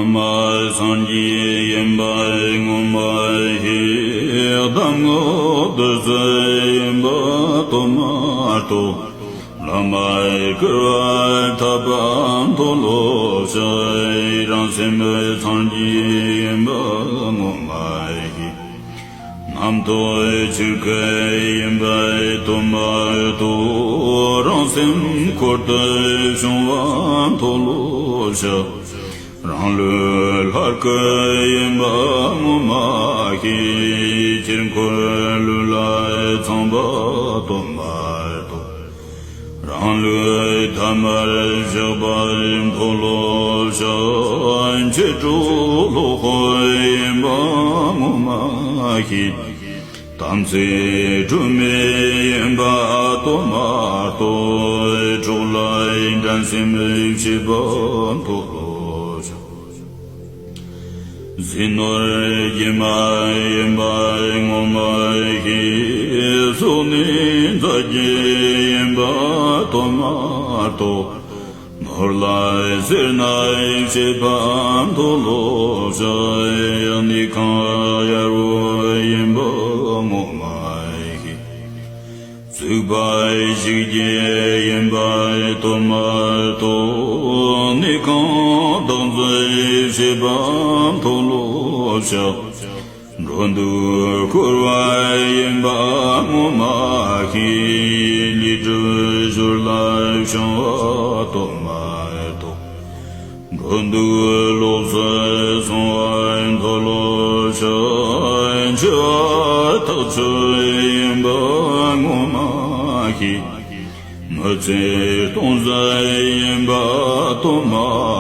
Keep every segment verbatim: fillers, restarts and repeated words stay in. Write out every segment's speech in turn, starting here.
མ་སངས་རྒྱས་ཡིན་པ་ངོ་མ་ཤེས། གདམས་ངག་བདུད་རྩི་ཡིན་པ་དོན་མ་རྟོགས། བླ་མ་བསྐུལ་བ་ཐར་པ་མཐོལ་ལོ་བཤགས། རང་སེམས་སངས་རྒྱས་ཡིན་པ་ངོ་མ་ཤེས། རྣམ་རྟོག་ཆོས་སྐུ་ཡིན་པ་དོན་མ་རྟོགས། རང་སེམས་འཁོར་དུ་བྱུང་བ་མཐོལ་ལོ་བཤགས། རང་ལུས་ལྷ་སྐུ་ཡིན་པ་ངོ་མ་ཤེས། དཀྱིལ་འཁོར་ལུས་ལ་ཚངས་པ་དོན་མ་རྟོགས། རང་ལུས་ཐ་མལ་བཞག་པ་མཐོལ་ལོ་བཤགས། ཕྱི་དྲོ་ལྷོག་ཡིན་པ་ངོ་མ་ཤེས། དམ་ཚིག་སྒྲོན་མེ་ཡིན་པ་དོན་མ་རྟོགས། གྲོགས་ལ་འགྲན་སེམས་བྱེད་པ་མཐོལ་ལོ་བཤགས། ཟས་ནོར་རྒྱུ་མ་ཡིན་པ་ངོ་མ་ཤེས། སྲོག་ནི་འཛག་རྒྱུ་ཡིན་པ་དོན་མ་རྟོགས། ནོར་ལ་སེར་སྣ་བྱེད་པ་མཐོལ་ལོ་བཤགས། ཡང་ནི་ཁང་གཡར་བོ་ཡིན་པ་ངོ་མ་ཤེས། བཙུགས་པ་བཤིག་རྒྱུ་ཡིན་པ་དོན་མ་རྟོགས། ནི་གང་བདག་འཛིན་བྱེད་པ་མཐོལ་ལོ་བཤགས། འགྲོ་འདུག་འཁོར་བ་ཡིན་པ་ངོ་མ་ཤེས། ལས་སྒྲིབ་ཞོར་ལ་བྱུང་བ་དོན་མ་རྟོགས། འགྲོ་འདུག་ལོགས་སུ་སོང་བ་མཐོལ་ལོ་བཤགས། འཆི་བ་ཐག་ཆོད་ཡིན་པ་ངོ་མ་ཤེས། མི་ཚེ་སྟོང་ཟད་ཡིན་པ་དོན་མ་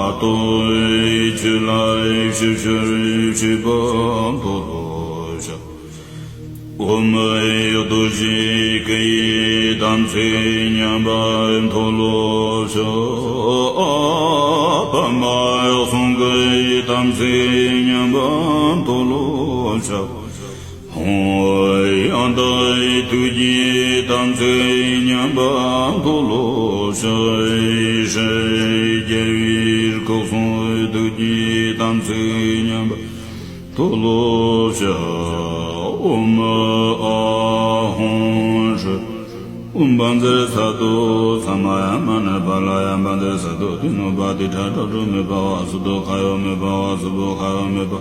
རྟོགས། ཆོས་ལ་ཞིབ་བཤེར་བྱེད་པ་མཐོལ་ལོ་བཤགས། འོ་མ་ཡོད་དོ་ཞེས་སྐུ་ཡི་དམ་ཚིག་ཉམས་པ་མཐོལ་ལོ་བཤགས། ཨ་པ་མ་གསུང་སྐུ་ཡི་དམ་ཚིག་ཉམས་པ་མཐོལ་ལོ་བཤགས། ཧཱུྃ་ཡང་དག་ཐུགས་ཀྱི་དམ་ཚིག་ཉམས་པ་མཐོལ་ལོ་བཤགས། ཧྲཱིཿ་རྒྱལ་བའི་སྐུ་གསུང་ཐུགས་ཀྱི་དམ་ཚིག་ཉམས་པ་མཐོལ་ལོ་བཤགས། ཨོཾ་ཨཱཿཧཱུྃ་ཧྲཱིཿ། ཨོཾ་བཛྲ་སཏྭ། ས་མ་ཡ་མ་ཎི་པཱ་ལ་ཡ། བཛྲ་སཏྭ། ཏེ་ནོ་པ་ཏི་ཏྲ་ཏྲ་ཏྲོ་མེ་པ་ཝ་སུ་ཏོ་ཁ་ཡོ་མེ་པ་ཝ་སུ་པོ་ཁ་ཡོ་མེ་པ།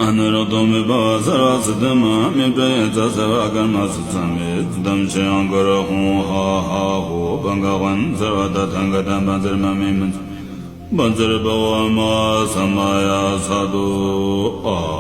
ཨ་ནུ་ར་ཏོ་མེ་པ་ཝ་སརྦ་སིདྡྷི་མ་ཧཱ་མེ་པྲ་ཡ་ཙྪ་སརྦ་ཀརྨ་སུ་ཙ་མེ། ཙི་དམ་ཤྲཱི་ཡང་ག་ར་ཧཱུྃ་ཧ་ཧ་ཧོ། བྷ་ག་ཝན་སརྦ་ཏ་ཐཱ་ག་ཏ་བཛྲ་མ་མེ་མ་ཙྪ། བཛྲ་བྷ་ཝ་མ་ཧཱ་ས་མ་ཡ་སཏྭ། ཨ།